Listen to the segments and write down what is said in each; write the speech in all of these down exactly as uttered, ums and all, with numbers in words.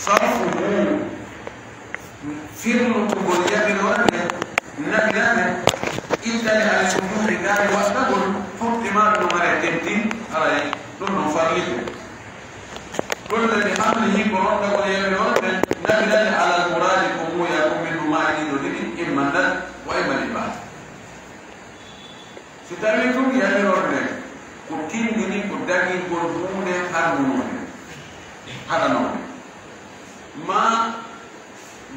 sarfuhu, firlutugol yamiroore nden, naɓiraade, ittane alal wujuubi, gaari waɗɗagol, fuɗɗi maa ɗum haray tentin, haray ɗum ɗon farlike. Ɗum le bi hamlihi ko rottagol yamiroore nden, naɓiraade alal muraadi ko muuyaa ko min huma e ɗiɗo ɗiɗi, imma nat wa imma ibaaha. Si tawii tun yamiroore nden ko tindini ko dagingol huunde harmunoonde, haɗanoonde, maa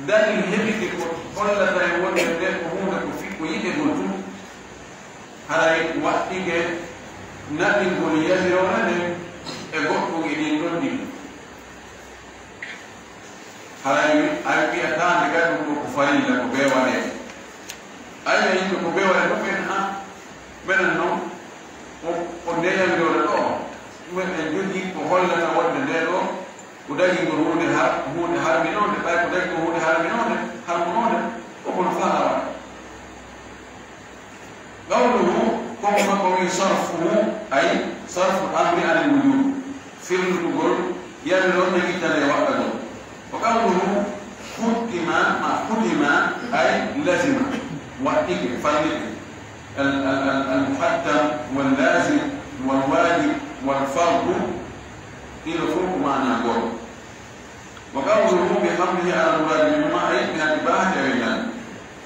dalil heɓike ko hollata en wonde nden ko huunde ko fi-, ko yiɗegol tun, haray waɗɗike naɓingol yamiroore nden e goɗɗum e ɗin ɗon ɗiɗi. Haray wi-, a wi'ataa nde kadi ɗum ɗoo ko farilla, ko bee waɗee. A wi'a yimɓe ko bee waɗee, ɗum en, a, menen non, o, o nde yamiroore ɗoo, ɗum en jogii ko hollata wonde ndee ɗoo, ko dagingol huunde har-, huunde harminoonde, ɓay ko dagingol huunde harminoonde, harmunoonde, ko kono faalaa waɗa. Qawluhu, ko makko wi sarfuhu, ay sarfu amri anil wujub, firlutugol yamiroore nden ittane e waɗɗagol. Wa qawluhu hutima, ma hutima, ay lazima, waɗɗike, fallike. Al, al, al, al muhattam, wal lazim, wal wajib, wal fardu, ɗiɗo fof ko maanaa gooto. وقوله بحمله على المراد منهما أي من الإباحة أو الندب.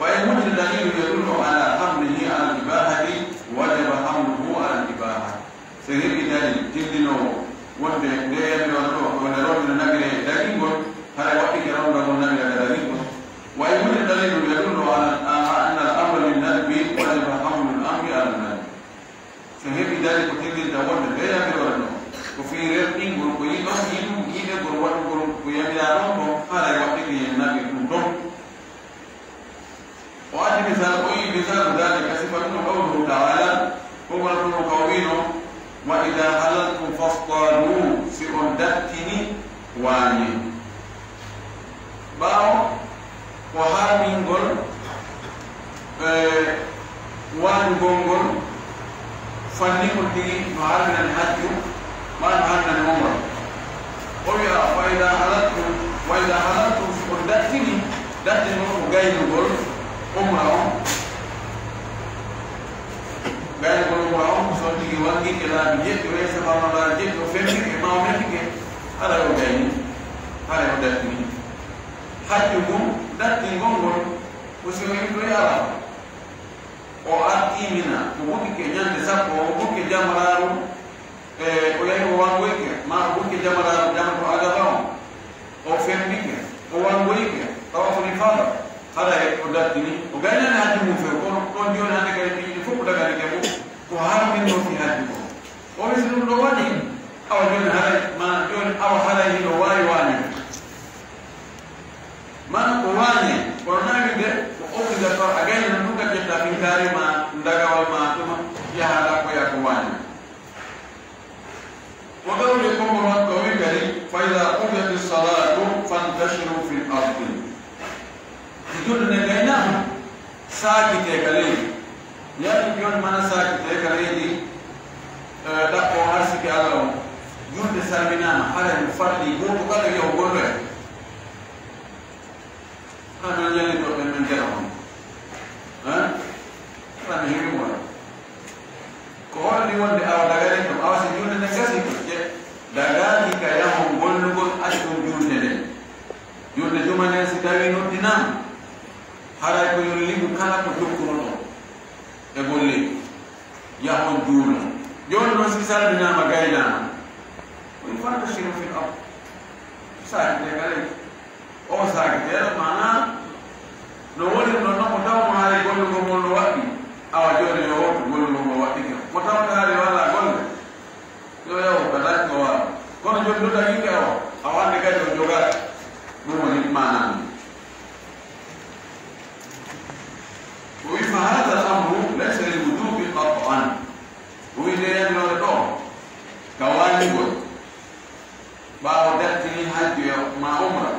فإن وجد دليل يدل على حمله على الإباحة وجب حمله على الإباحة. So heɓii dalil tindinoowo wonde ndee yamiroore ɗoo ko nde ronde no naɓiree e dagingol, haray waɗɗike rondagol naɓira ka dagingol. وإن وجد دليل يدل على أن الأمر للندب وجب حمل الأمر على الندب. So heɓii dalil ko tindinta wonde ndee yamiroore non ko fii rerɗingol, ko yiɗon, yiɗu-, yiɗegol waɗugol ko yamiraa ɗon kon, haray waɗɗike yen naɓir ɗum ton. O addi misal, o wi'i, مثال ذلك, sifa ɗum, قوله تعالى, ko wona ɗum o wi'unoo, وإذا حللتم فاصطادوا, si on dattini, waañee. Ɓaawo ko harmingol, e, waañugol ngol, fanningol tigi no harminani hajju, maa no harminani umra. O wi'a, فإذا حللتم، وإذا حللتم, si on dattini, dattini on ko gaynugol umra on. Gaynugol umra on, so on tigi wangike laabi jeɗɗi, o yehi Safaa Marwa laabi jeɗɗi, o fembike, maa o membike, haray o gayni, haray o dattini. Hajju ngun, dattingol ngol, ko si o iwtoyi Arafa, o artii Mina, o bukkike ñande sappo, o bukke jamaraaru, e, o yahi o wangoyike, maa o bukke jamaraaru, jamratu Aqaba on, o fembike, o wangoyike, tawaful ifaada, haray o dattini, o gaynani hajju mun few, kono ɗon jooni hannde kadi piiji ɗin fof ko daganike mo, ko harminoo fii hajju kon. O wi'i si ɗum ɗoo waɗii, awa jooni haray, maa jooni awa haray hino waawi waañude. Maa ko waañee, kono naa wi'ude ko obligatoire, a gayna ɗum ɗum ka ƴetta finkaari maa ndagawal maa tuma, yaha ɗakkoya ko waañaa. Ko ɗawde konngol makko o wi'i kadi, فإذا قضيت الصلاة فانتشروا في الأرض. Si julde nden gaynaama, saakitee ka leydi. Yalla jooni mana saakitee ka leydi, eh, ɗaɓɓo arsike Alla on. Julde salminaama, haray no farli gooto kala yo golloya. Hana men ñalli ɗo ɓen men gera on. Eh? Hana men hiri mo. Ko holli wonde awa dagani ɗum, awa si julde nden gasi, je-, dagaaki ka yahon gollugol accun julde nden. Julde juma nden si tawii noddinaama, haray ko yo limu kala ko jokkunoɗon e golleeji, yahon juulon. Jooni non si salminaama gaynaama, ko yo فانتشروا في الأرض. Saakitee ka leydi. O saakiteeɗo, maanaa, no woni ɗon non, mo taw mo haray gollugol ngol no waɗɗii, awa jooni yo wontu gollugol ngol waɗɗike. Mo tawata haray walaa golle, yo yahu ka dañi ko waawi. Kono jooni duɗa yimɓe o, awa hannde kadi o jogaaki. Ɗum woni maanaa mun. O wi'i, فهذا الأمر ليس للوجوب قطعا. O wi'i, ndee yamiroore ɗoo, ka waañugol. Ɓaawo dartini hajju e maa umra,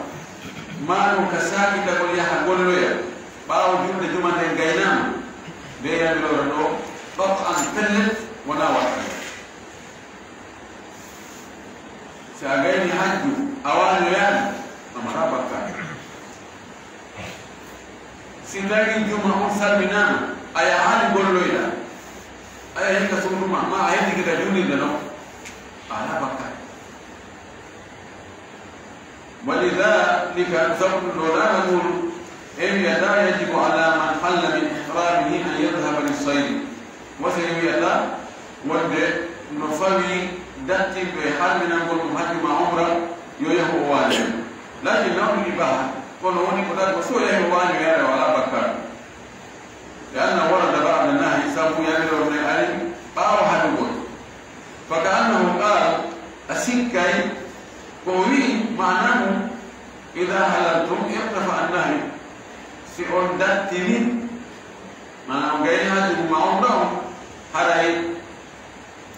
maa ɗum ka saakitagol yaha golloya, ɓaawo julde juma nden gaynaama, ndee yamiroore ɗoo, qat'an pellet, wonaa waɗɗagol. Si a gayni hajju, a waañoyaali, Alaa bakkaatu. Si tawii juma on salminaama, a yahaali golloyɗaa, a yahi ka suudu maa, maa a heddike ka juulirde non, a alaa bakkaatu. ولذلك, sabu ɗun ɗoo, لا نقول, en wi'ataa, يجب على من حل من إحرامه أن يذهب للصيد. Wota en wi'ataa wonde no fawii dattinɗo e harminangol ɗun hajju maa umra, yo yahu o waanoya. لكن نوع الإباحة, kono woni ko ɗaɗi ko, si o yahi o waanoya, o alaa bakkaatu. لأنه ورد بعد النهي, sabu yamiroore nden ari ɓaawo haɗugol. فكأنه قال, a sikkay ko o wi'i, maanaa mun, إذا حللتم ارتفع النهي. Si on dattini, maanaa on gayni hajju maa on ɗon, haray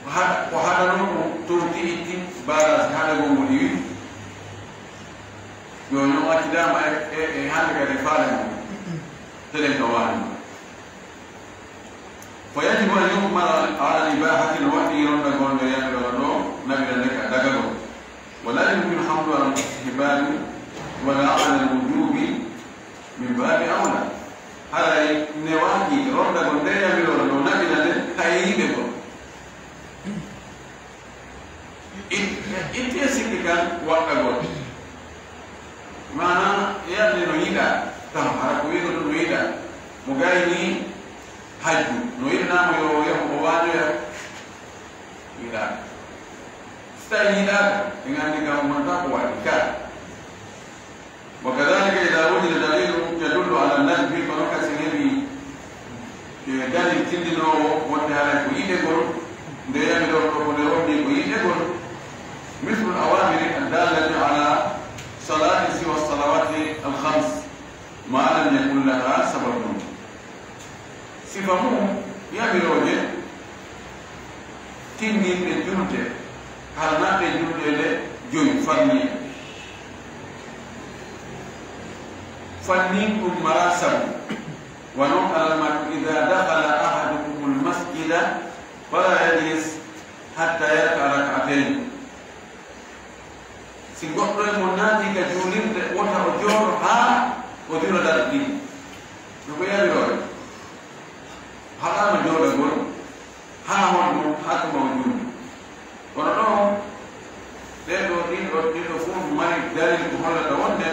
ko ha-, ko haɗanoo ko towti itti barrage haɗagol ngol iwi. Yo, yo accidaama e, e, e hande kadi faale mun. Telen ka waani. فيجب أن يحمل على الإباحة, no waɗɗii rondagol nde yamiroore ɗoo naɓira nde ka dagagol. ولا يمكن حمله على الاستحباب ولا على الوجوب من باب أولى. Haray newaaki rondagol nde yamiroore ɗoo naɓira nde hay yiɗegol. It-, ittee sikki kan waɗɗagol. Maanaa, yande no yiɗaa, taw hara ko wi'ude ɗun no yiɗaa. Mo gayni hajju, no yiɗanaa mo yo yahu o waanoya? Yiɗaaka. Si tawii yiɗaaka, en anndi kan wonta ko waɗi ka. وكذلك إذا وجد دليل يدل على الندب, kono kadi si en heɓii, eh, dalil tindinoowo wonde haray ko yiɗegol, nde yamiroore ɗoo ko nde wonde ko yiɗegol, مثل الأوامر الدالة على صلاة سوى الصلوات الخمس ما لم يكن لها سبب. Sifa mun, yamirooje tinndinɗe julde, hara naa ɗe julɗe ɗe jowi, fanni. Fannin ɗun maraa sabu. Wano alal ma-, إذا دخل أحدكم المسجد فلا يجلس حتى يركع ركعتين. Si goɗɗo e mon naatii ka juulirde, wota o jooɗo haa o juula darɗe ɗiɗi. No ko yamiroore. Haɗaama jooɗagol haa honno, haa tuma o juuli. Kono ɗoo, ɗee ɗoo, ɗin ɗoo, ɗin ɗoo fow mari dalil ko hollata wonde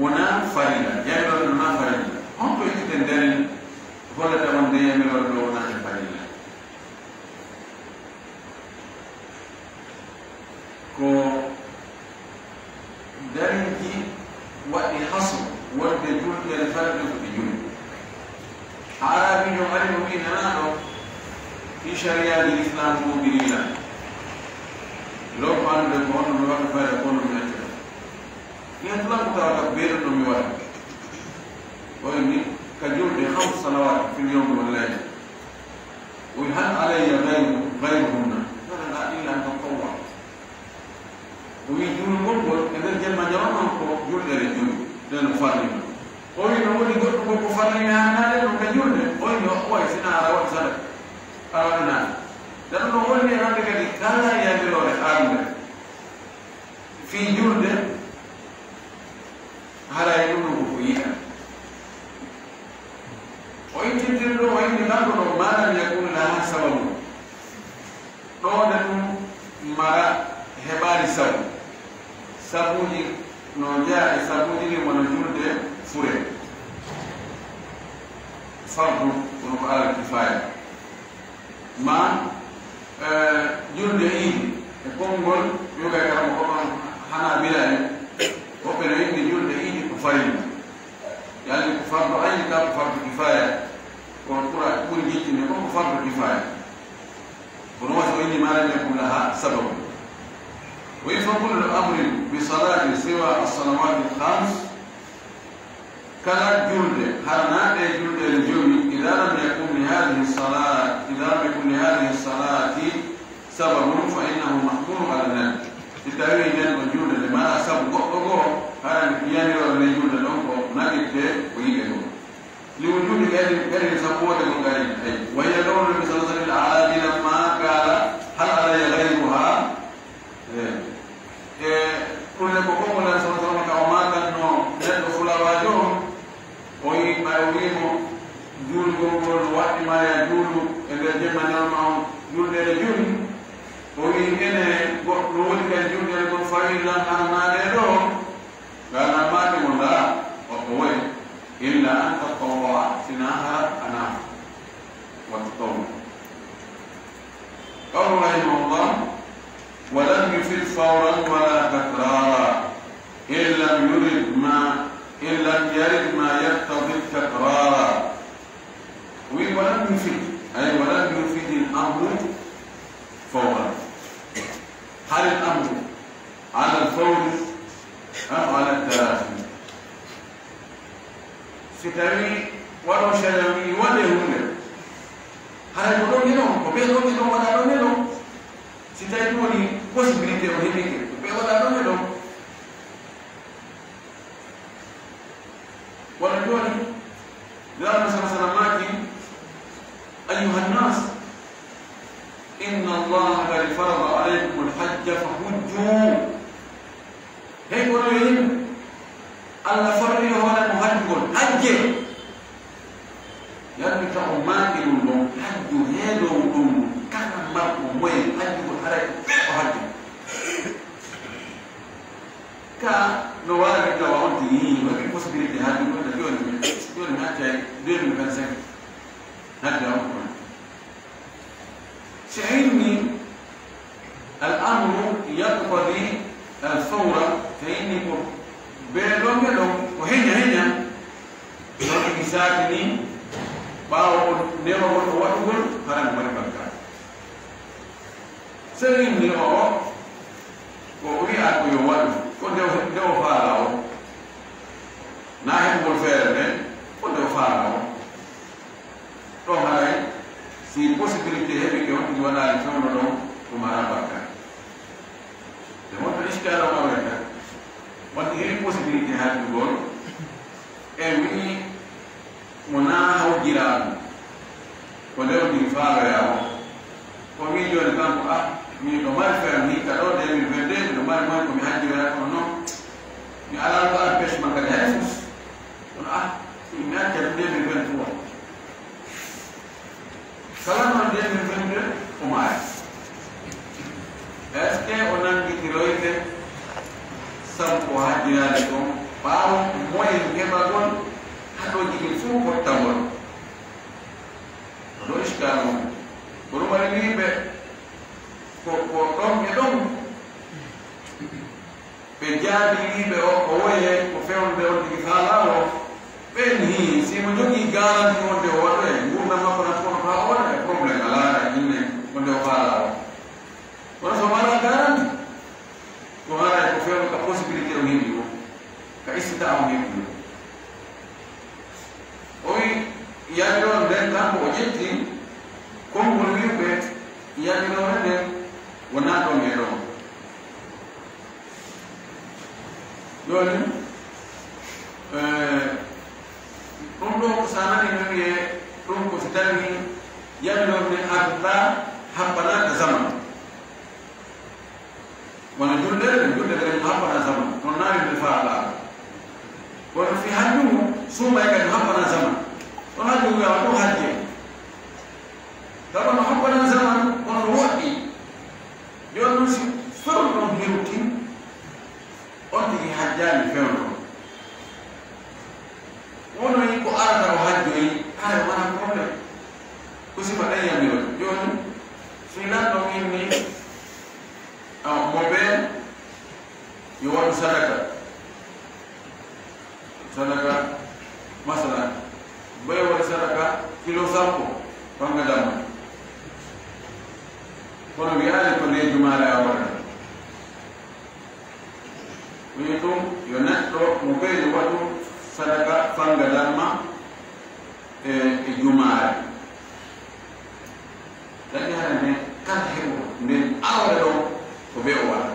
wonaa farilla. Yamiroore wonaa farilla. Honto ittiten dalil ko hollata wonde yamiroore ɗoo wonaa e farilla? Ko dalilji waɗi hasru wonde julɗe ɗe farilla ko ɗe julɗe. Aarabiijo ari no wi'i, Nelaaɗo, fii sariyaaji Lislaam ɗuuɗi nii lan, low ko anndude ko honno mi waɗata fayda ko honno mi accata. Mi heddulaama ko tawata ko beeɗuɗo mi waɗa. O inni, ka julde خمس صلوات في اليوم والليلة. O wi'i, هل علي غير، غيرهن؟ Nana na illa an tatawwa. O wi'i, juulugol ngol e nder jemma ɲalawma on ko julɗe ɗe jowi, ɗen no farli. O wi'i, no woni goɗɗum ko farli mi haanaade ɗum ka julde? O wi'i, no, oy, sina aɗa waɗi sadaka, aɗa waɗa naafila. Nde ɗum ɗon holli hannde kadi kala yamiroore arnde fii julde, haray ɗum ɗon ko ko yiɗaa. O ittintiri ɗum, o inni kanko ɗon, ما لم يكن لها سبب. Ɗoo nde ɗum mara heɓaali sabu. Sabuuji no jeyaa e sabuuji ɗin wano julde fure. Fardu, kono ko alal kifaaya. Maa, eh, julde iidi e konngol, yogay karamoko on Hanaabila en, woɓɓe no inni julde iidi ko farilla. Yalni ko fardu ayni ka ko fardu kifaaya, ko ɓura, ɓuri jiccinde kon ko fardu kifaaya. Kono wasi o inni ما لم يكن لها سبب. O wi'i فكل أمر بصلاة سوى الصلوات الخمس. Kala julde, hara naa ɗee julɗe ɗe jowi, إذا لم يكن لهذه الصلاة، إذا لم يكن لهذه الصلاة سبب فإنه محمول على الندب. Si tawii nden ɗon julde nde maraa sabu goɗɗo goo, hara nde yamiroore nden julde ɗon ko naɓirtee ko yiɗegol. لوجود قرين، قرين sabu woodegol قرين. Ay, وهي قول النبي صلى الله عليه وسلم للأعرابي لما قال: هل علي غيرها؟ E, e, ɗum ne ko konngol Nabi صلى الله عليه وسلم Lan hara maale ɗoo, ngal hara maale mo ndaa, o ko wayi, illa an tatawwa, sinaa hara a naafo, wa tatawwa. قال رحمه الله: ولم يفد فورا ولا تكرارا إن لم يرد ما، إن لم يرد ما يقتضي التكرار. ولم يفد، أي ولم يفد الأمر فورا. هل الأمر على الفور أم على التراخي؟ Si tawii waɗoowo sariya wi'i waɗee huunde, haray ko ɗon e ɗon, ko ɓee ɗon e ɗon waɗaa ɗon e ɗon. Si tawii ɗum woni possibilité o heɓike, ko ɓee waɗaa ɗon e ɗon. Wala jooni, Nulaaɗo صلى الله عليه وسلم maaki, أيها الناس، إن الله قد فرض عليكم الحج فحجوا. Hey, kono yo yimɓe, Alla farlii hoore mo hajjugol, hajjee. Yalla ka o maaki ɗum ɗon, hajju heedoowo ɗum, kala marɗo moyen hajjugol, haray ko ɓe o hajju. Ka no waawi tawa on tigi, waɗi possibilité hajjugol, na jooni, jooni mi accay deux mille vingt-cinq. Hajja on ko. Si a inni, al amru yaqtadi al fawra, si a inni ko ɓee ɗon ɓe ɗon, ko heña heña, ɗon ɗi saaki ni, ɓaawo o newagol o waɗugol, haran waɗi bakka. Si a inni o, ko o wi'a ko yo waɗu, ko nde o, nde o faala o, na heɓugol feere nden, ko nde o faala o. Ɗon haray, si possibilité heɓike on tigi waɗaali fewndo ɗon, ɗum alaa bakka. Nde wonto iskala on arata, wonti heɓi possibilité haaldugol, en wi'i mo naa hawjiraano, ko nde o tigi faaloyaa o. Ko wi'i jooni kanko, ah, miɗo mari feere hikka ɗoo, deux mille vingt-deux, miɗo mari moyen ko mi hajjiroya, kono non, mi alaa ko empêchement kadi hay fus. Kono, ah, mi acca ɗum deux mille vingt-trois. Kala non deux mille vingt-deux, o maaya. Est-ce que o nanngitiroyte sabu ko hajjiraade kon ɓaawo moyen keɓagol haɗooji ɗin fof pottagol? Ko ɗo iskal on. Ko ɗum waɗi wi'uɓe ko, ko ɗon e ɗon. Ɓe jaabii wi'uɓe o, o woye ko fewndo on tigi faalaa o. Ɓen hii, si mo jogii garanti wonde o waɗoye, ngurndan makko na kono faa o waɗa e problème alaa e inne wonde o faalaa o. Kono so mara garanti, ko haray ko fewndo ka possibilité on heɓi o, ka istita on heɓi o. O wi, yamiroore nden kanko o ƴetti konngol wi'uɓe yamiroore nden wonaa ɗon e ɗon. Jooni, eh, ɗum ɗoo ko sa nani no wi'ee ɗum ko si tawii yamiroore nden ardataa haɓɓanaaka zaman. Wano julde, julde kadi no haɓɓanaa zaman, kono naari nde faalaa. Kono fii hajju ngu, suumay kadi no haɓɓanaa zaman. Kono hajju ngu wi'aama ɗum hajje. Tawa no haɓɓanaa zaman, kono no woɗɗi. Jooni non si fewndo on hewtii, on tigi hajjaali fewndo on. Wonoyi ko arata o hajjoyi, haray wonaa problème. Ko sifa ɗen yamiroy. Jooni, si lanɗo inni, a, mo ɓeen, yo waɗu sadaka. Sadaka, masalan, ɓay waɗi sadaka kilo sappo, fanga damma. Kono wi'aali ko nde jumaare a waɗata. Wi'i ɗum, yo neɗɗo mo ɓeydo waɗu sadaka fanga damma e, e jumaare. Dañi hara nde kala heɓo nden awre ɗo ko ɓe o waɗa.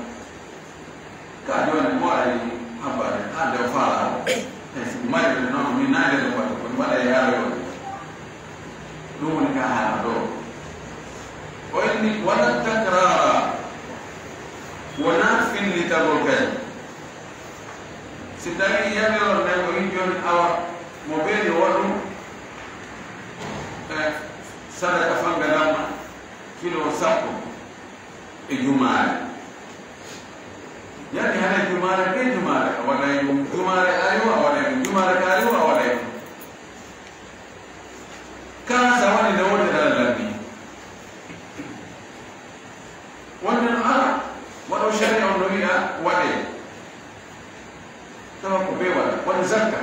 Ka jooni mo ari habbaade, hande o faala o. Tawi si mari ɓe noon, min naade ɗo waɗa, ko mi waɗa e awre o. Ɗum woni ka haala ɗo. O inni, wala takrara, wonaa fillitagol kadi. Si tawii yamiroore nden o wi'i jooni, awa, mo ɓeydi o waɗu, eh, sadaka fanga damma kilo sappo e jumaare. Yani haray jumaare bee jumaare, a waɗay ɗum jumaare ayo, a waɗay ɗum jumaare ka ayo, a waɗay ɗum. Kaa sa waɗi nde wootere Alla lanni. Wonde no ara, waɗo sharia on no wi'a waɗee. Tawa ko bee waɗa, woni zakka.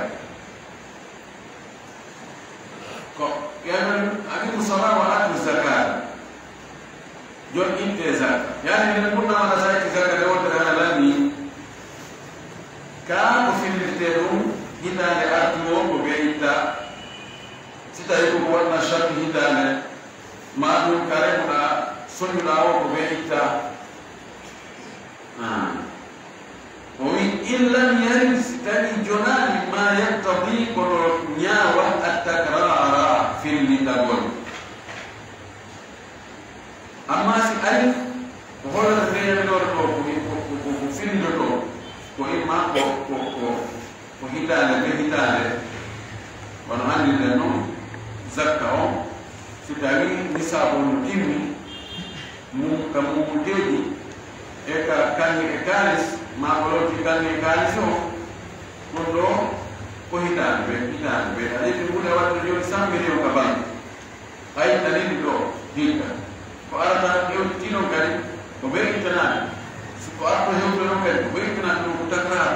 Ko, yani, aqimu salata wa atu zakata. Jon itte zakka. Yani, nden ɓurna wala sa itti zakka nde wontere Alla lanni. Kaa ko fillirtee ɗum, hitaande artuwo ko bee itta. Si tawii ko ko waɗna sharti hitaande, maa ɗum ka remuɗaa, soñuɗaa o ko bee itta. Ah. O wi'i, "In lam yarid", si tawii jonaani, "ma yaqtadi", kono ñaawa, "at-takrara", fillitagol. Amma si ari, ko hollata nde yamiroore ɗoo, ko, ko, ko, ko, ko fillitotoo, ko imma ko, ko, ko, ko hitaande be hitaande, wano anndirɗen non, zakka on, si tawii nisaabu on no timmi, mum, ka muuteeji, e ka kanŋe e kaalis, maa ko lorti kanŋe e kaalis on, ɗun ɗoo ko hitaande be hitaande be. A ƴetti huunde waɗde jooni cent millions ka banque. Hay tanini ɗoo, hikka. Ko arata hewtitii non kadi, ko ɓe ittanaade. Si ko arata hewtude non kadi, ko ɓe ittanaade ɗum ko takraar.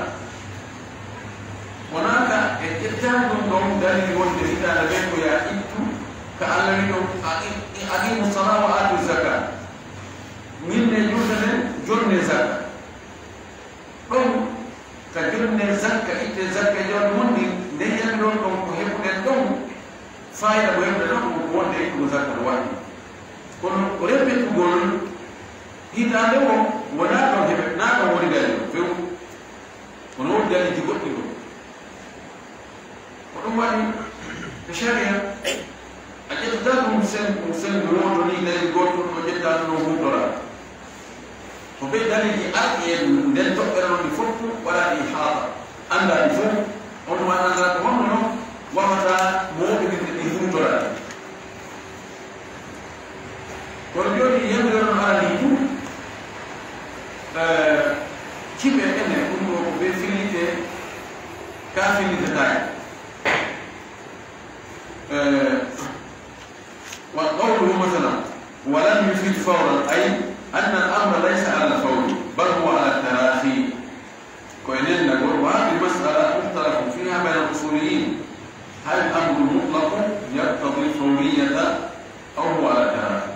Wonaa ka e ƴettaani ɗum ɗon dalili wonde hitaande ɓen ko yaa ittu, ka Alla wi ɗon, "A-, i-, aqimu salata wa atu zaka." Min ne julde nden, jonne zakka. Ɗon ka jonne zakka, itte zakka e jawdi mun ndin, nden yamiroon ɗon ko heɓuɗen ɗon, faayida mo heɓuɗen ɗon ko wonde ittugo zakka no waɗi. Kono ko reppitugol hitaande woo, wonaa ɗon heɓe, naa ɗon woni dalil on few. Kono won dalilji goɗɗi ɗon. Ko ɗum waɗi ko sharia, a ƴettataa ɗum sen-, ɗum senngo wooto nii, dalil gooto ɗum o ƴettaa ɗum o huutora. Ko ɓe dalilji arɗi e nden toɓɓere non ɗi fof waɗaa ɗi ihaata, anndaa ɗi fof, on ɗum anndaa ko honno non wawata mo woɗɗinirde ɗi huutora ɗi. Kono jooni yamiroore no arani ɗum, eh, ciɓe ene ɗum ɗo ko ɓe fillite, ka fillitataake. Eh, wa qawluhu masalan, wa lam yufid fawran, ay anna al amra laysa ala al fawri, bal huwa ala al tarahi. Ko e nennagol, وهذه مسألة مختلف فيها بين الأصوليين. هل الأمر المطلق يقتضي الفورية أو هو على التراخي؟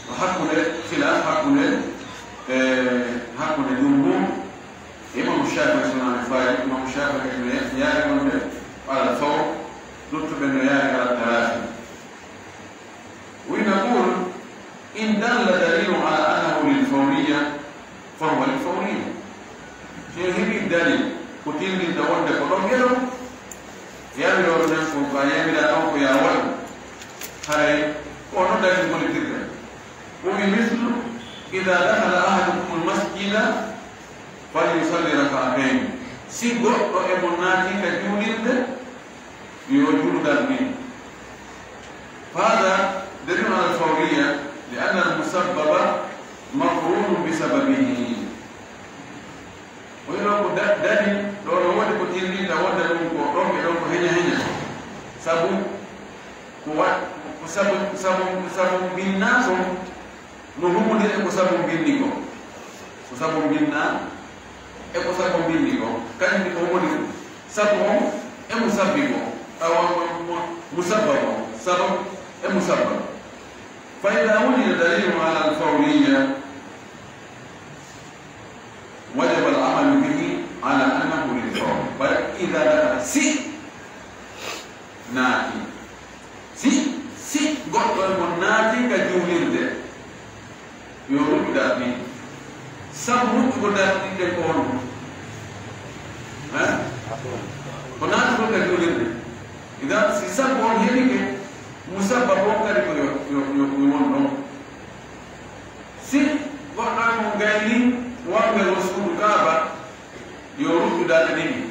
Ko hakkunde, khilaaf hakkunde, eh, hakkunde jumhur, Imam Shafi'i sunnaani fayi, Imam Shafi'i no yaari wonde ala al fawr, luttuɓe no yaari ala al tarahi. ونقول إن دل دليل على أنه للفورية فهو للفورية. Si en heɓii dalil ko tinndinta wonde ko ɗon e ɗon, yamiroore nden ko ka yamiraa ɗon ko yaa waɗu, haray ko no dalil hollitirta. ومثل إذا دخل أحدكم المسجد فليصل ركعتين. Si goɗɗo e mon naati ka juulirde, yo o juulu darni. فهذا دليل على الفورية لأن المسبب مقرون بسببه. O wi'no ko da-, dalil ɗo no woodi ko tinndinta wonde ɗum ko ɗon e ɗon ko heña heña. Sabu ko wa-, ko sabu, sabu, sabu mbinnaa ko no humondiri e ko sabu mbinni ko. Ko sabu mbinnaa e ko sabu mbinni ko. Kañum ko humondiri. Sabu on e musabbib on. Awa, mu-, mu-, musabbab on. Sabu e musabbab. فإذا وجد دليل على الفورية وجب العمل به على أنه للفور. Bari إذا دخل, si naati. Si, si goɗɗo e mon naati ka juulirde, yo ruttu darni. Sabu ruttugo darni ɗen ko honɗum? Eh? Ko naatugol ka juulirde. Idan, si sabu on heɓike, musabbab on kadi ko yo, yo, yo, yo won ɗon. Si goɗɗo e mon gayni wonɓe wo suudu Kaaba, yo ruttu darɗe ɗiɗi.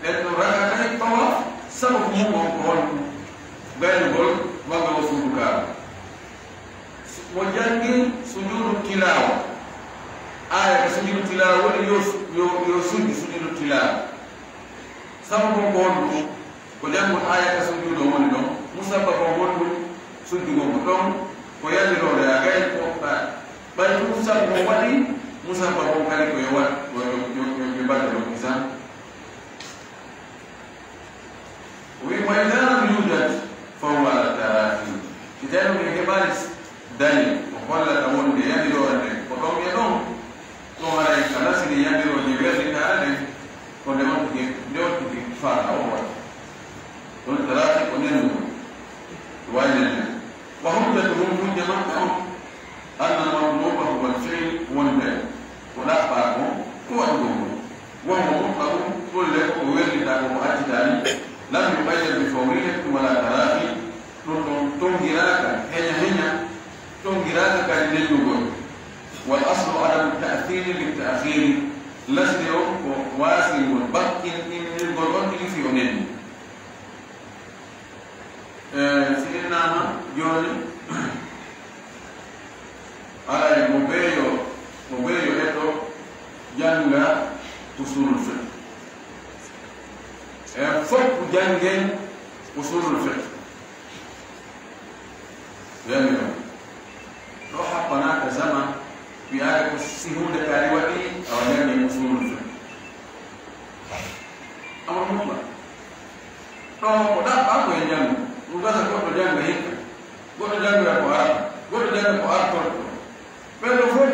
Ɗen ɗon rakatay tawaaf, sababu mum on ko honɗum? Gaynugol wonɓe wo suudu Kaaba. Mo janngi sujuudu tilaawa, Aaya ka sujudu tilaawa woni yo su-, yo, yo sujju sujudu tilaawa. Sababu ko honɗum? Ko janngol aaya ka sujudu on woni ɗon. Musabbabon honɗum? Sujjugol mo ɗon ko yamiroore a gay ko ɓa-, ɓay ɗum sabu on waɗi, musabbabon kadi ko yo waɗ-, ko yo, yo, yo, yo mbaɗe ɗon misan. O wi'i, "Wa idha lam yujad fa huwa ala tarahi." Si tawii en heɓaali dalil ko hollata wonde yamiroore nden ko ɗon e ɗon, ɗon haray ka lasiri yamirooje werlitaare ɗen, ko nde on tigi, nde on tigi faala o waɗa. Ɗon tarahi ko nennugol. Ɗum wayi nenne. Wa hujjatuhum, hujja maɓɓe on, anna al-matluba huwa al-fi'l, wonde ko ɗaɓɓaa kon, ko waɗugol ngol. Wa huwa mutlaqun, ɗun le ko ko werlitaa, ko ko accitaani, lam yuqayyad bi fawriyyatin wala tarahi, ɗun ɗon tongiraaka heña heña, tongiraaka kadi nennugol. Wal aslu adamu ta'khiri lit ta'khiri, lasli on ko waasingol bakkinɗinirgol on tigi fii o nenni. Eh, si innaama jooni, aray mo beeyo, mo beeyo eto jannga usulul fiqh. En fof janngen usulul fiqh. Yamiron. Ɗo happanaaka zaman wi'aade ko si huunde kaari waɗi, awa janngen usulul fiqh. Amadu Mumba. Ɗo ko ɗaɓɓaa ko e janngo. Ɗum gasa goɗɗo jannga hikka. Goɗɗo janngoya ko arata. Goɗɗo jannga ko artorto. Ɓen ɗo fof,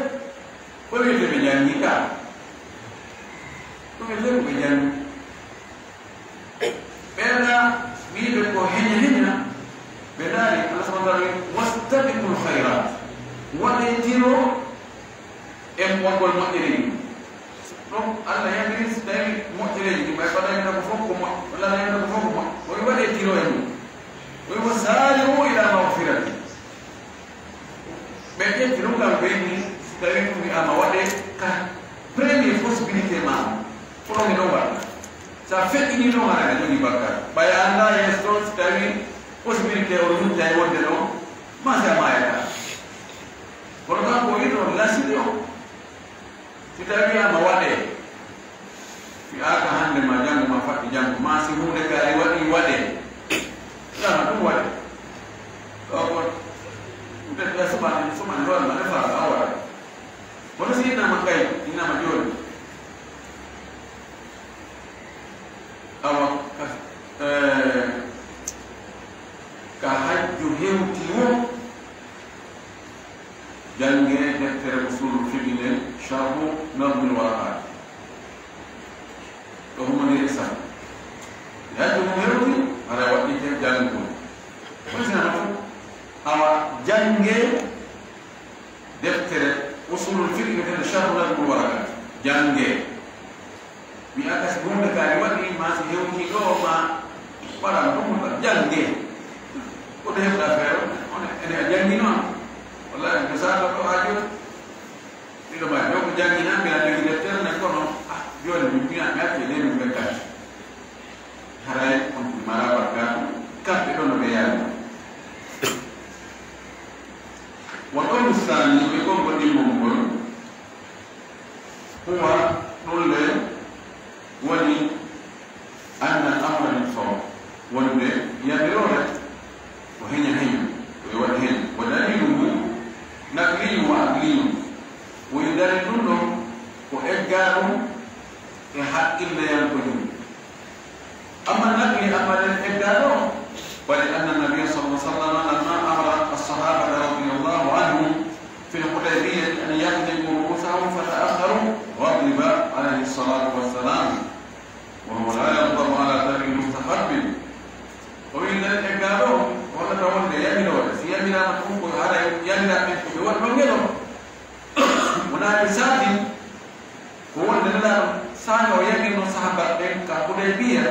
ko wiyete ɓe janngi ka? Ko wiyete ko ɓe janngi? Ɓen na wi'uɓe ko heña heña, ɓe ndaari, Allah subhanahu wa ta'ala wi'i, "Wastabiqul khayrat." Waɗee tiro e moƴƴol moƴƴere ni. Ɗum Allah yamiri si tawi moƴƴereeji ɗi ɓay fadayta ko fof ko moƴƴ-, walla Allah yamiri ko fof ko moƴƴ-, o wi'i waɗee tiro e mum. O wi'i, "Wa saari'u ila maghfiratin." Ɓe ƴetti ɗum ngam ɓe ni, si tawi ɗum wi'aama waɗee ka premier possibilité ma, ko ɗon e ɗon waɗa. Sa feƴƴinii ɗon, haray a jogii bakkaat. Ɓay a anndaa yeeso ɗon, si tawi possibilité on ruttay wonde ɗon, ma si a maayata. Kono kanko o wi'i ɗon lasiri on. Si tawii wi'aama waɗee, wi'aaka hannde ma janngo ma faɗɗi janngo, ma si huunde kaari waɗii waɗee, wi'aama ɗum waɗee. Ɗoo ko ɗum ɓe suɓani, suɓani ɗoo ma nde faala a waɗa. Kono si innaama kay, innaama jooni. Awa ka, eh, ka hajju hewti woo, janngee deftere Usuulul Fiqhi nden, Sharhu Nadmil Waraqaat. Ɗo humani e sabu. Hajju mum hewti, hara waɗɗii ten janngugol. Kono si nama tun, awa janngee deftere Usuulul Fiqhi wi'eteende Sharhu Nadmil Waraqaat. Janngee. Mi aka si huunde kaari waɗi, maa si hewtii ɗoo, maa waɗaama ɗum, ɗum ɗon janngee. Ko ɗo heɓɗaa feere, on ene a janngino am. Wallaahi, mi saaka ɗo haa jooni. Miɗo maa, ɗo ko jannginaa, mi a jogii deftere nden, kono, ah, jooni mi, mi a, mi accee ɗee min ɓe kadi. Haray on mara barkaatu, kamɓe ɗon no ɓe yaari. Wal qawlu saani, ɓe konngol ɗimmol ngol, huwa, ɗun le woni, anna al amra lil fawr, wonde yamiroore ko heña heña, ko e waɗi heña. Wa daliluhu naqliyun wa aqliyun, woni dalil ɗun ɗon ko eggaaɗun e haqqilleyankoyun. Amma naqli, amma ɗen eggaa ɗoo, ولأن النبي صلى الله عليه وسلم لما أمر الصحابة رضي الله عنهم في الحديبية أن يحلقوا رؤوسهم فتأخروا، غضب عليه الصلاة والسلام، وهو لا يغضب على ترك مستحب. O wi'i ɗen eggaa ɗoo, wallata wonde yamiroore, si yamiraama ɗum ko haray yamiraa ɓen ko ɓe waɗi ɗon e ɗon. Wonaa ɓe saatin, ko wonde Nelaaɗo saanga o yamirno sahaabaaɓe ɓen ka Hudaybiya,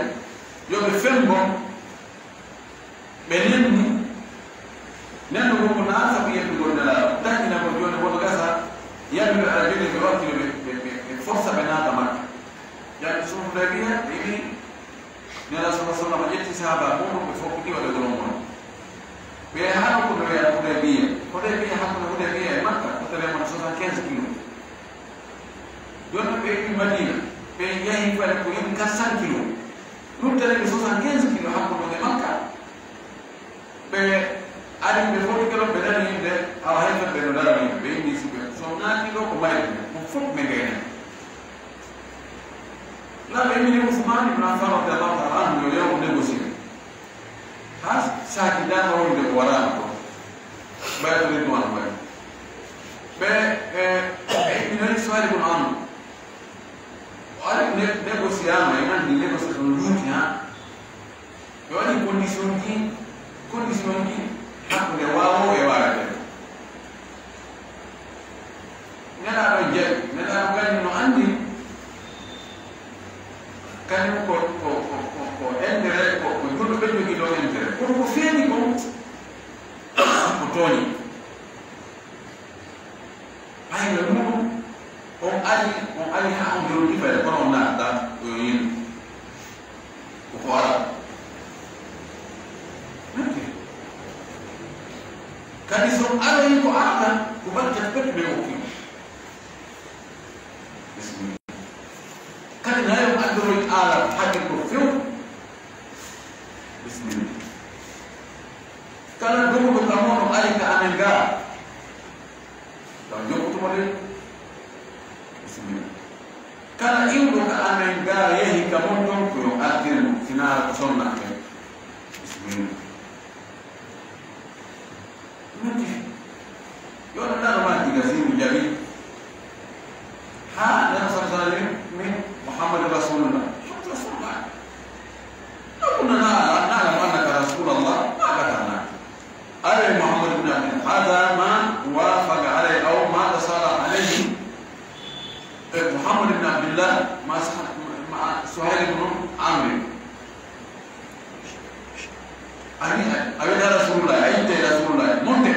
yo ɓe fembo, ɓe nenni. Nenno ngon ko naa sabu yeddugol Nelaaɗo, dañina ko jooni woto gasa, yamiro aɗa jogii ɓe wakkilo ɓe, ɓe, ɓe, ɓe forsa ɓe naata Makka. Yaani sulhu Hudaybiya, ɓe wi'i, Nelaaɗo sallallahu alaihi wasallam ƴetti sahaaba muɗum ɓe fokkiti waɗugol on woni. Ɓe haa ko no wi'a Hudaybiya. Hudaybiya, hakkunde Hudaybiya e Makka, ko tawee won soixante-quinze kilo. Jooni ɓe iwi Madiina, ɓe yahi fayde ko yoni quatre cents kilos. Ɗum tawii ɓe soixante-quinze kilos hakkunde e Makka. Ɓe ari ɓe foti kelo, ɓe nani yimɓe, awa hay fen ɓe no darani yimɓe, ɓe inni si ɓe, so naati ɗo ko mayde, ko fof ɓe gayna. Laɓe inni Usmaan ibn Affaan radiyallaahu ta'aalaa anhu yo yaw négocier. Haa saaki dama wonde o waraama ɗo. Bay'atu Ridwaan waɗi. Ɓe, ɓe, ɓe inni noon Suhayl ibn Amr. O ari né-, négocier ama, en anndi négociation luuti haa. Ɓe waɗi condition ji, condition ji hakkunde waawoowo e waawete. Nelaaɗo jaɓi, Nelaaɗo kañum no anndi, kañum ko, ko, ko, ko, ko intérêt, ko, ko julɓe ɓe jogii ɗo intérêt. Kono ko feeñi kon, ko tooñi. Ɓay no ɗum, on ari, on ari haa on yewti fayde, kono on naatataa ko yo yimɓe. Ko ko ara. Kadi so aroyi ko arata, ko batte fep ɓe okki. Bismillah. Kadi nayo addoroy ala hakkil ko few. Bismillah. Kala doguɗo ka moɗo ari ka amen gaa. Taw jokkutumo de. Bismillah. Kala iwɗo ka amen gaa yehi ka mon ton ko yo artir mo, sinaa ko sonna ken. Bismillah. Ɗum woni, yo ɗum nano maa diga si mi jaɓi. Haa nana sallallahu alayhi wa sallam, min Muhammadu Rasulullah. Muhammadu Rasulullah. Ɗum ko nana, nana mo annaka Rasulullah, maa ka tana. Aray Muhammad ibn Abdullah, hada ma wafaqa alayhi aw ma tasalaha alayhi, eh, Muhammad ibn Abdullah ma Sa-, ma Suhayl ibn Amr. Ani, a wi'ata Rasulullah, a ittay Rasulullah, monte.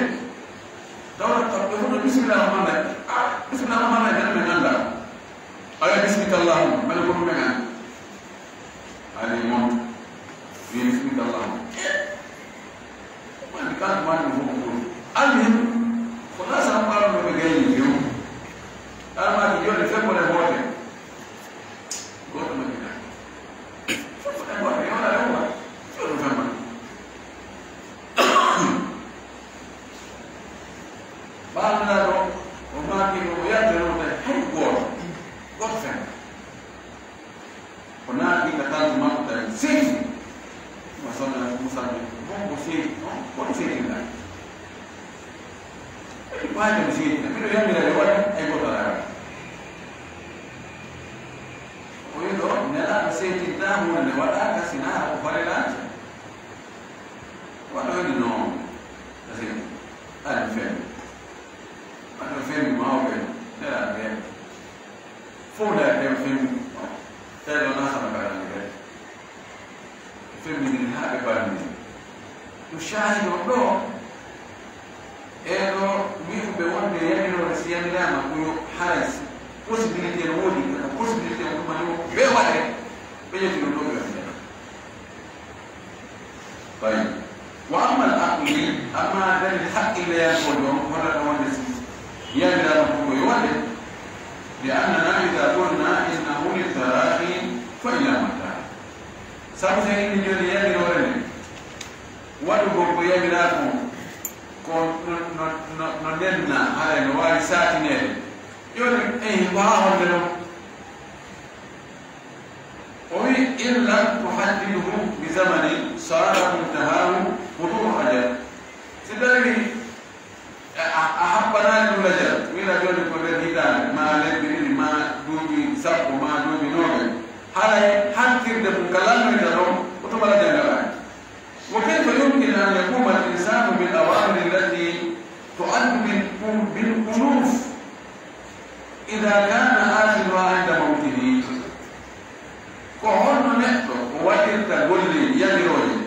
Tawa, tawa, ɓe fof no bismillah rahman rahim. Ah, bismillah rahman rahim, men, men anndaa. A wi'a bismika Allahumma, men ko men anndaa. Ani monte. Wi'i bismika Allahumma. Mani kan mani mo fof ko ɗum. Almuhim, ko nasara mbaɗo no ɓe gayni few. Almaji joni femmore hoote. Goto no gina. Femmore hoote, yona rewma. Femmore femmore. Bamnaɗo, o maaki o yaltano hay goto. Goto femmore. O naati ka tantu makko tawi seedi. Ma sonna Musa ni, bon ko seedi, non? Kono seedi na. Ko wawi ɗum seedi na. Miɗo yamira yo waɗi, ay goto alaa. O wi'i ɗo, Nelaaɗo seedinta huunde nde waɗaaka sinaa ko farilaaji. Waɗo ni non. Ka seedi. Aɗa mi fembi. Waɗo fembi mawɓe. Nelaaɗo yamira. Fof nde ɓen fembi, tawi ɗo nasara mbaɗani ɓe. Ɓe femmindiri haa ɓe barmini. Ɗum shahid on ɗo, e ɗo wi'uɓe wonde yamiroore si yamiraama ko yo haray si possibilité no woodi, kata possibilité on ɗum mani ɓe waɗe, ɓe ƴetti ɗum ɗo ɓe waɗi. Tayyib. Wa ammal aqli, amma dalil haqqilleyankoojo on, hollata wonde si yamiraama ko ko yo waɗe, li annana idha qulna innahu lit-tarahi fa ila mata? Sabu si en inni jooni yamiroore nden, waɗugol ko yamiraa kon, ko no, no, no, no nenna, haray no waawi saatineede. Jooni, eh, ko haa honde non? O wi'i, "In lam tuhaddiduhu bi zamani, sara muntahahu huduru ajal." Si tawii a, a, a happanaali ɗum lajal, wi'aa jooni ko nder hitaande, maa lebbi ɗiɗi, maa duuɓi sappo, maa duuɓi noogay, haray hattirde mum ka lannoyta ɗon, ko tuma lajal ngal ari. وكيف يمكن أن يقوم الإنسان بالأوامر التي تعد بال-، بالألوف إذا كان آخرها عند موته؟ Ko honno neɗɗo o waɗirta golle yamirooje?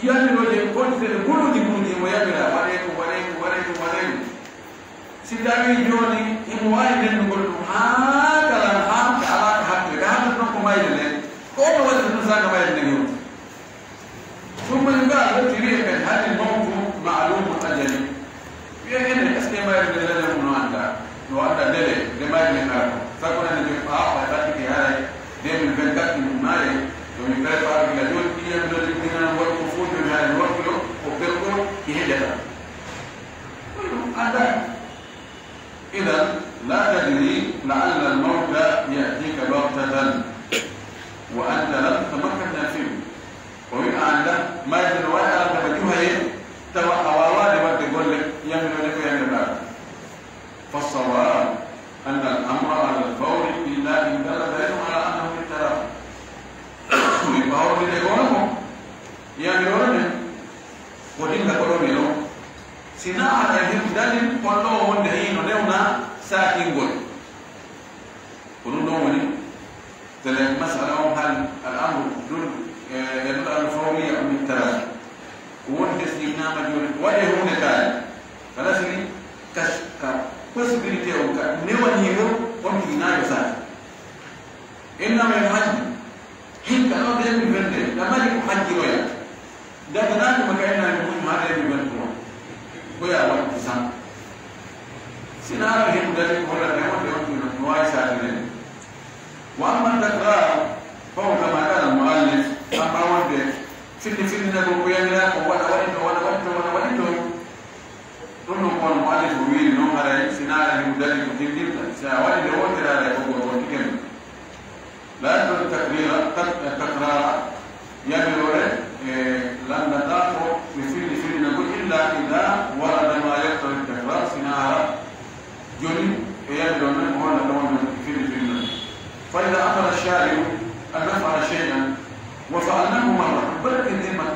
Yamirooje kontirɗe guluuji guluuji mo yamira, waɗee ko, waɗee ko, waɗee ko, waɗee ko. Si tawii jooni himo waawi nennugol ɗum haa kala, haa ka alaa ka hattee, ka hattata ɗon ko mayde nden, ko honno waɗirta ɗum saaka mayde nden yonti? Summa yuqaalu, ɓe wi'e ɓen, "Halil mawtu ma'luumul ajali?" Wi'e enen, est-ce que mayre nden lajal mum no anndaa? No anndaa ndele, nde mayre nden arata. Sabu ko enen Préparé gila jooni, ɗi yamiroje ɗi hinano waɗi ko fow jooni, haray no waɗi ɗo ko perko ɗi heƴata. Ɗum anndaa. إذا لا تدري لعل الموت يأتيك بغتة وأنت لم تتمكن من الفعل. O wi'i, a anndaa, mayde no waawi arande ma ƴuhaye, tawa a waawaade waɗde golle, yamiroje ko yamirɗaa. فالصواب أن الأمر على الفور إلا إن دل دليل على أنه للتراخي. Ko hawrude ko wano ko yamiroore nden, ko dilla ko ɗon e ɗon. Si naa haray heɓi dalil hollo wonde hino newna saakingol. Ko ɗum ɗon woni, tele masala on hal al amru dul, eh, yadullu ala fawriyya aw ala tarahi. Ko wonde si naama jooni, waɗee huunde kaari. Kala si ka, ka possibilité on ka newanii mo, on tigi naa yo saaki. Innama yo hajji. Hikka ɗo deux mille vingt-deux, ɗa mari ko hajjiroya. Daganaaki mo kayna e mum haa deux mille vingt-trois. Ko ya waɗi san. Si naara himo dari ko hollata e wonde on tigi no waawi saatire. Wa amma takrar, faw kama qala al muallif, amma wonde filli filli na ko yamira ko waɗa waɗi to, waɗa waɗi to, waɗa waɗi to. Ɗum ɗon ko no muallif o wiiri non, haray si naara himo dari ko tinndinta, si a waɗi nde wootere haray ko ko wonti kembe. La yaqtadi takrira, tak-, takrara, yamiroore, e, lanndataa ko ɓe filli fillinagol, illa ida warada ma yaqtadi takrar, si naara jooni e yamiroore nden ko hollata wonde ɓe filli fillinagol. Fa ida amara shari'u an naf'ala shay'an wa fa'alnahu marra, barakat dhimmat.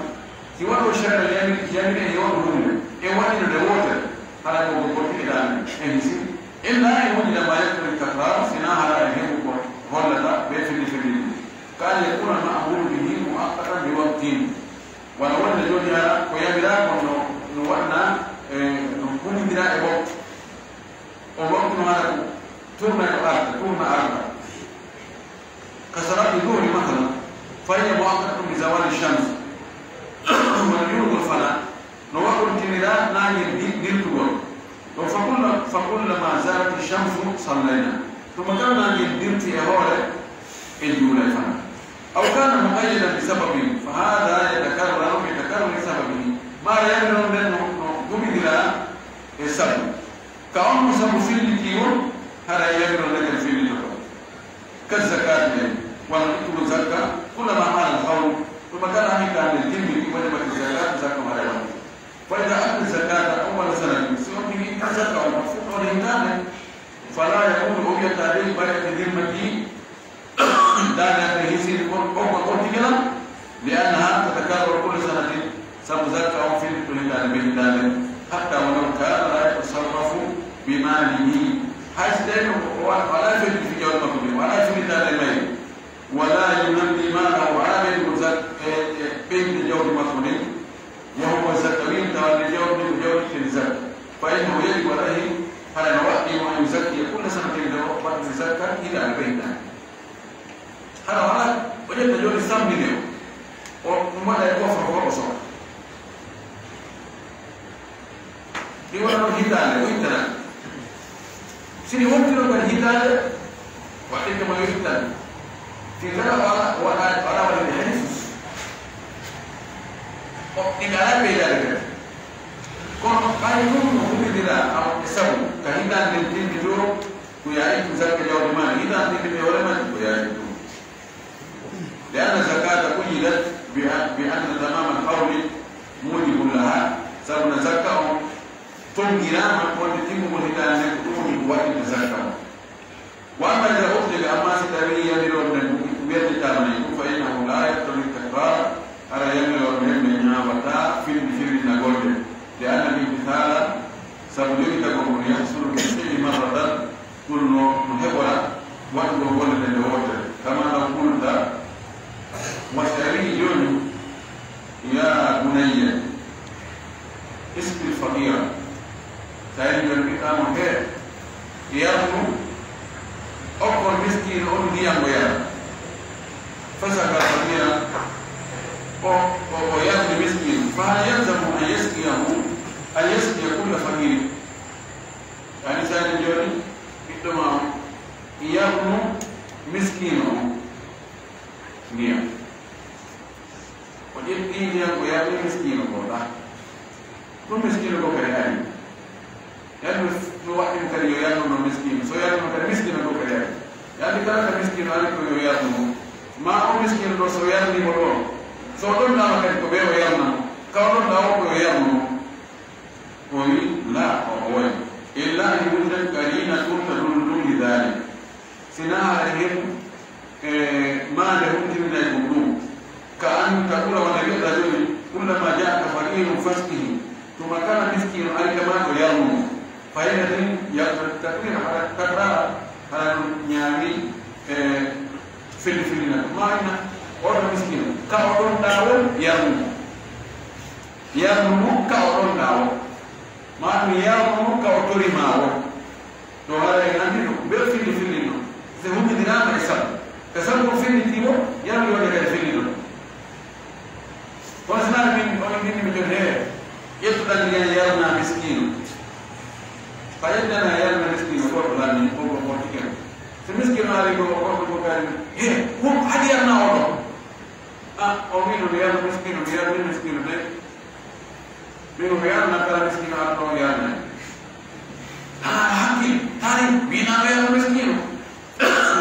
Si waɗo shari'a yamiri, yamiri en yo waɗu huunde, en waɗino nde wootere, hara ko ko goɗɗi e dande, en hisi. Illa en woni da ma yaqtadi takrar, si naa hara en heɓu ko hollata ɓe filli filli ɗum. Ka an yakuna ma'muru bihi muaqqatan bi waqtin. Wano wonde jooni hara ko yamiraa kon no, no waɗna, e, no humindiraa e waktu. O waktu no hara ko tourna ko arta, tourna arta. Ka salati dhuhri mathalan, fa hiya muaqqatun bi zawali shams. Wano juulugol fana, no waɗɗintiniraa naange di-, dirtugol. Ɗon fa kulla-, fa kullama zalati shamsu sallayna. Tuma kala naange dirti e hoore, en juulay fana. Aw kana muqayyadan bi sababin, fa hadha yatakarraru bi takarruri sababihi. Maa yamiroore nden no, no humindiraa e sabu. Ka on no sabu filliti won, haray yamiroore nden fillitoto. Ka zakaati nden, wano ittugol zakka, kullama hala al hawl, tuma kala hitaande timmini, wajabati zakaatu, zakka haray waɗi. Fa ida adda zakata awwala sanatin, si on tigi itti zakka on fuɗɗoode hitaande, fala yaqulu, o wi'ataa de, bari'at dhimmati, daande an nden hisii, on, on, on tigi lan, li annaha tatakarraru kulla sanatin, sabu zakka on fillitoto hitaande be hitaande, hatta walaw kana la yatasarrafu bi malihi, hay si tawii o wa-, o alaa felliti fi jawdi makko ndin, o alaa fillitaade e mayri, wala yunammi malahu, o alaa ɓeydude zak-, e, e ɓeydude jawdi makko ndin, wa huwa zakawi, tawa ndi jawdi ndin ko jawdi ken zak, fa innahu yajibu alayhi, hara no waɗɗii mo an yuzakkiya kulla sanatin, nde o waɗɗii zakka hitaande be hitaande. Hara wala o ƴetta jooni sammbinde o, o, o waɗa e kofo ko o soka. Ɗi wona ɗon hitaande, o ittana. Si ɗi wontino kadi hitaande, waɗɗinte mo yo ittan. Fii kala o ala, o waɗa, o waɗa waɗde hay sus. O, ɗi alaa ɓeydaade kadi. Kono ɓay ɗum no humindiraa e sabu, ka hitaande nden timmitoo, ko yaa ittu zakka jawdi maa, hitaande nden timmitoo hoore maa, ko yaa ittu. لأن الزكاة قيدت بأ-، بأن تمام الحول موجب لها، sabu no zakka on tonngiraama wonde timmugol hitaande nden ko ɗum woni ko waɗɗinta zakka on. وأما إذا أطلق، amma si tawii yamiroore nden werditaama e ɗum, فإنه لا يقتضي التكرار، hara yamiroore nden ɓe ñaawataa filli fillinagol nde. لأن الامتثال، sabu jogitagol ngol, يحصل بالفعل مرة، ɗum no, no heɓora waɗugol golle ɗen nde wootere. Kama law qulta, wa si a wi'i jooni, ya bunayya, isqil faqira. Si a wi'i jooni ɓiɗɗo an on, hee, yarnu, okkon miskiino on ndiyam o yara. Fasaka faqira, o, o, o yarni miskiino. Fa hal yalzamu an yasqiyahu, an yasqiya kulla faqirin? Yaani, si a wi'i jooni, ɓiɗɗo maa on, yarnu miskiino on ndiyam. Yiɗi ko yarni miskiino ko ɗa. Ɗum miskiino ko kadi ari. Yarnu no waɗɗin kadi yo yarnu no miskiino. So yarnu kadi miskiino ko kadi ari. Yarni kala ka miskiino ari ko yo yarnu mo. Ma o miskiino ɗo so yarni mo ɗo. So ɗon ɗaama kadi ko ɓe o yarna mo. Ka o ɗon ɗaawo ko yo yarnu mo. O wi, la, o oy. Illa an wujidat qarinatun tadullu li dhalik. Si naa haɗa heɓu, e, maande humpitinnde e ɗum ɗum. Ka an taqula wona wi'ata jooni, kullama jaaka faqirun fasqihi. Tuma kala miskiino ari ka maa ko yarnu mo. Fa ina din yaqta taqdir hara taqra hara ɗum ñaami, e, filli filli na. Ma ina oɗo miskiino. Ka o ɗon ɗaawol yarnu mo. Yarnu mo ka o ɗon ɗaawol. Ma ɗum yarnu mo ka o tori maa won. To hara en anndi no, bee filli filli no. Se humbindiraama e sabu. Ka sabu ko fillitiimo, yarnu yonde kadi filli non. Kono si naa min, on inni mi joni, hee, ƴettuɗan ndiyan yarna miskiino. Fa yeddana yarna miskiino, goɗɗo lanni, ko ko moƴƴi ken. Si miskiino ari ko, goɗɗo ko kadi, hee, ko hadi yarna o ɗo. Ah, o wi'i no mi yarna miskiino, mi yarni miskiino de. Min ko yarna kala miskiino ar ɗo yarna. Ah, hakkil, tari, mi na yarna miskiino.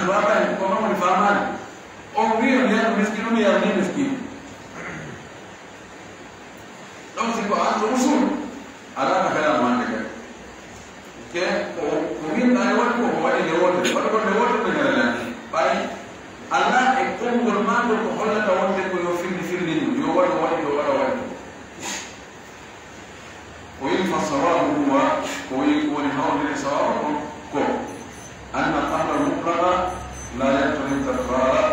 Baba, ko non woni faamaade. O wi'i no yarna miskiino, mi yarni miskiino. Donc, si ko an ɗo usul, alaa ka fela mo hannde kadi. Ke ko, ko winɗa e waɗi ko, ko waɗi nde wootere. Waɗi ko nde wootere, nde ngara lanni. Ɓay alaa e konngol maagol ko hollata wonde ko yo firli firli ɗum, yo waɗu waɗi, yo waɗa waɗi. O wi'i, fa sawabu huwa, ko wi'i ko woni hawrinde sawabu kon ko, anna al-amra al-mutlaqa la yaqtadi al-takrara.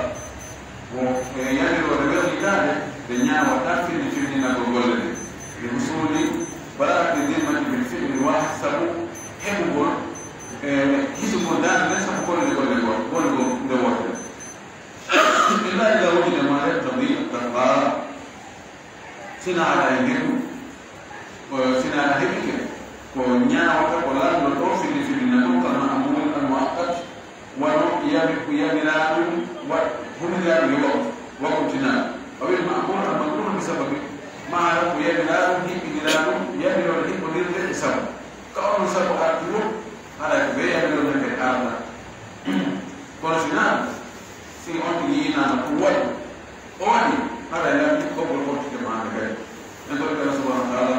Ko e yamiroore wewnitaade, ɓe ñaawataa firli firlinagol golle ɗen. Li husuli bara'ati dhimmati bil fi'li wahid, sabu heɓugol, e, hisugol daande nden sabu golle golle goo, golle goo nde wootere. Illa idha wujida ma yaqtadi at-takrara. Sina aɗa e ngendu, ko sina aɗa heɓike, ko ñaawata ko lanndo ɗo filli filli na ɗum, kal ma'mul al muaqqat, wano yami-, ko yamiraaɗum wa-, huminiraaɗum e waktu, wakkutinaaɗo. Aw il ma'mul al maqrun bi sababi, maa ko yamiraaɗum hiɓɓiniraaɗum, yamiroore hiɓɓondirde e sabu. Ka onon sabu artuɗo, haɗa ko ɓe yamiroore kadi arda. Kono si naa, si on tigi yiinaama ɗum waɗi, o waɗi, haɗa yamni ɓoggol ɓortude maande kadi. En torri Allah subhanahu wa ta'ala,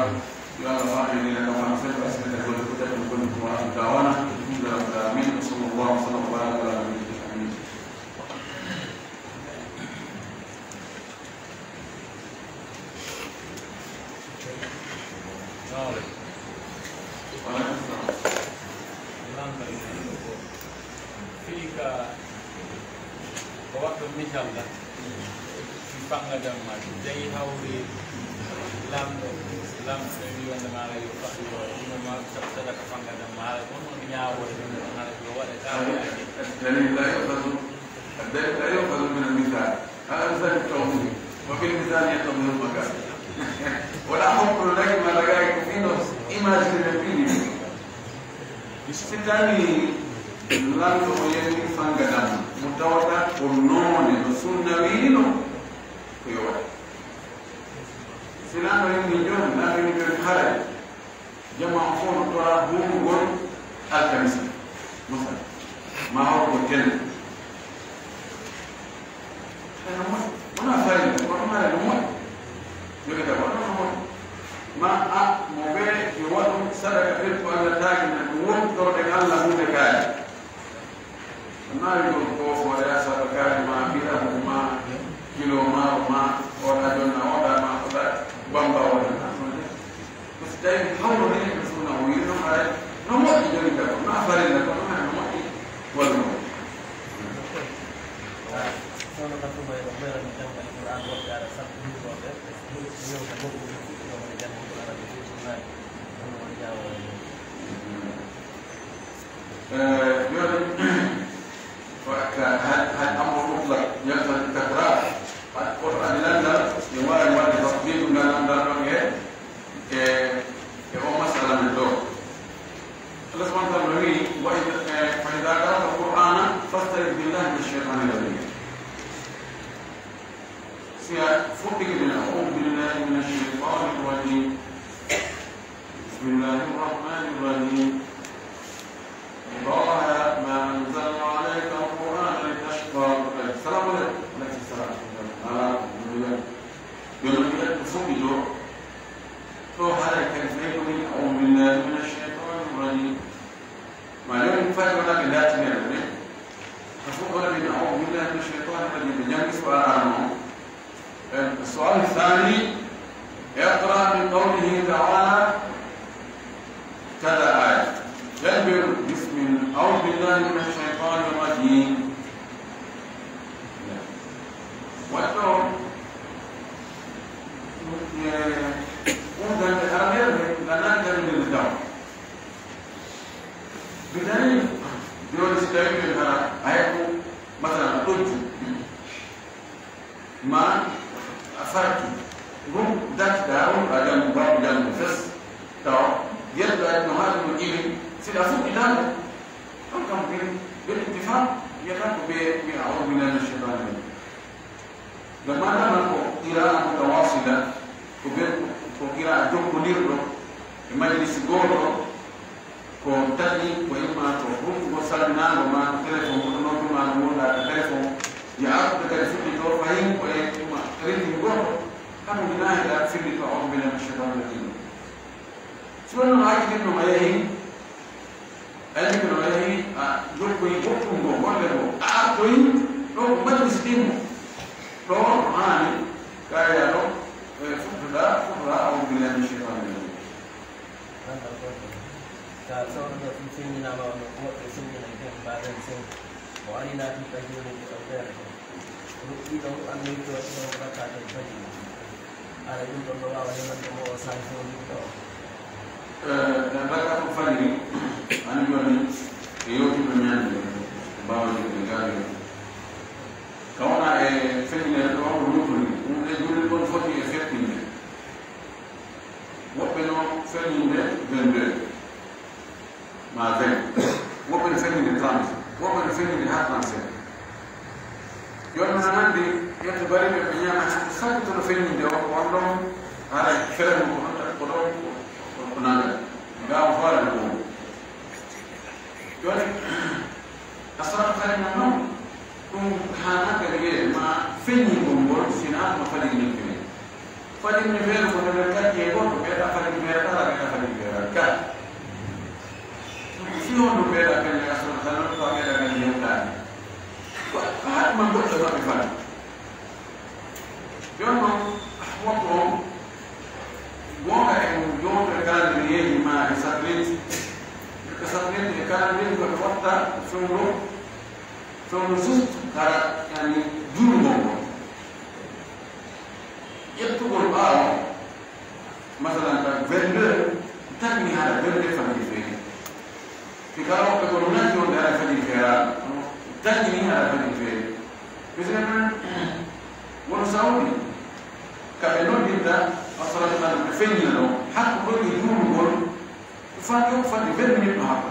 yo Allah faa'in en ka fam sen, asina ka golle ko jaɓen golle ko wa akhiru da'wana, alhamdulillahi rabbil alamin, wa sallallahu wa sallam wa baraka ala nabiyyina Muhammad. Fii ka, ko waɗɗo misal la, mi fanga damma, si tawi hawri lamɗo, lamɗo ɓe wi wonde maara yo faɗɗo, ɗum ma sadaka fanga damma, haala ko non ñaawo, haala ko waɗa ka. Dalil la yu'khadhu, dalil la yu'khadhu min al-mithal. Ala misali tawdih, wa fil misali yattadhihu al-makan. Wala hukmu laki ma lagay ko fino image de pili. Si tawii lanɗo o yetti fanga damma, mo tawata ko noone no sunna wiino, ko yo waɗe. Si lanɗo inni jooni, lanɗo inni jooni haray, Jamaa on fow no toraa huurugol alkamisa, masalan, maa hawrugol telle. Ɓe no moƴƴi. Wonaa farilla, kono ɗum haray no moƴƴi. Jogita ko ɗum no moƴƴi. Ma a, mo ɓe yo waɗu sadaka ɓirko Alla taaki na ɗum wontorɗen Alla huunde kaari. Maawi ko ko fo ya saba kaari ma bira ma kilo ma ma oda jonna oda ma oda bamba oda. Ko si tawi hawro ne ko sunna o yino haray no moƴƴi joni ka ko ma farilla ko no no moƴƴi wala no. Sono ka tuma e ɗo ɓeera mi jannga Alqur'aan woɓɓe ara sabu ɗum ɗo ɓe, ɓe yewta goɗɗum ɗum ɗo woni jannga Alqur'aan ɓe ɗum sunnaani. Ɗum woni jaawo e ɗum. Eh, jooni, ko ka hal, hal amru mutlaq, yaqtadi takrar. Hal Qur'aan lanndal, e waawi waɗde tasbiitu ngal lanndal ɗon e, e, e o masala men ɗo. Allah subhanahu wa ta'ala wi'i, wa idha, eh, fa idha qara'ta al-Qur'ana fasta'idh billahi minash shaytanir rajim. Fuɗɗike min, أعوذ بالله من الشيطان الرجيم. بسم الله الرحمن الرحيم. طه ما أنزلنا عليك القرآن لتشقى. السلام عليكم. وعليكم السلام. Ah, alhamdulillah. Yo no mbiɗa ko fuɗɗi ɗo. Ɗo haray kadi fay ko min, أعوذ بالله من الشيطان الرجيم. Ma yo en fay wona ɓe ndaartinira ɗum en. Ka fof wona min, أعوذ بالله من الشيطان الرجيم. Ɓe janngi suwara arano on. Eh, السؤال الثاني، اقرأ من قوله تعالى كذا آية. Janngi بسم الله، أعوذ بالله من الشيطان الرجيم. Waɗɗo, eh, ɗum gannde aranere nde, nde nani janngude nde taw. Mi nani jooni si tawii ɓe hara a heɓu, masalan, a ɗojju, ma a farki, ɗum dartiɗaa, ɗum a janngu, baabu janngu fes, taw, yettuɗaa no haali no iwi, si ɗa fuɗɗi tan, ɗon kam bil, bil ittifaq, wiyata ko ɓe wi'a, أعوذ بالله من الشيطان الرجيم. Ngam maana man ko qira'a mutawasila, ko be, ko qira'a jokkondirɗo e majlisi gooto, ko taƴi ko imma ko huntugol salminaango ma ko telefon, kono noon tuma no wonda ka telefon, ya artude kadi fuɗɗitoo fahin ko e imma rintin gooto, kamo hinaa heɗa firlito, أعوذ بالله من الشيطان الرجيم. Si wonno no accitinno ma yehi, Ayi, kono ayi, a jokkoyi goɗɗum ngo, golle ngo, a artoyi ɗo ko majlis ɗimmo. Ɗo no haani, ka yaa ɗo, e, fuɗɗoɗaa, fuɗɗoɗaa, أعوذ بالله من الشيطان الرجيم. Randal goɗɗo. Ka sawro ɗo ɗum feññinaama, on woɓɓe feññinay ɓen mbaawen sew. O ari laati ka jooni ko ɗo feere ko. Ɗiɗo annoyto ɗiɗo rakaatul fajri. Ara ɗum ɗon no waawa yonande mo o saa'i fewndinta o. Eh, rakaatul fajri, ani jooni, e yewtude ñande, mbaawa jokkude gaari. Ka wona e feññinere ɗo, ko luttuni. Ɗum e julde ɗon foti e fettinde. Woɓɓe no feññinde vingt-deux. Ma vingt. Woɓɓe no feññinde trente. Woɓɓe no feññinde haa trente-cinq. Jooni non anndi, yetto bari ɓe, ɓe ñaama sabu to no feññinde o, on ɗon, haray fere mum ko ɗon, ko ɗon, ko, ko, ko nangal. Nga o hoore no ɗum. Jooni, a sawata fare mum non, ɗum haanaka wi'ee ma feññingol ngol, sinaa no fajiri nin feere. Fajiri nin feere ko nder kacce e goɗɗo, ɓeyɗa fajiri feere kala, ɓeyɗa fajiri feere kala. Si on no ɓeyɗa kañum e asma, tan ko ɓeyɗa kañum yewtaani. Ko, ko haɗi man goɗɗo maɓɓe fani. Jooni non, waktu on, goonga e mum, jowto e calendrier ma e satellite. Ko satellite e calendrier ko ɓe watta fewndo, fewndo juste hara, yani, juulugol ngol. Ƴettugol ɓaawo, masalan, ka vingt-deux, tanni hara vingt-deux fajiri feere. Si kala woɓɓe kono nanti wonde hara fajiri feeraano, tanni ni hara fajiri feere. Misalan, wono Saudi, ka ɓe noddinta, assalatu khairum, ɓe feññina ɗo, hakkunde e juulugol, ko fati, ko fati vingt minutes no hakkunde.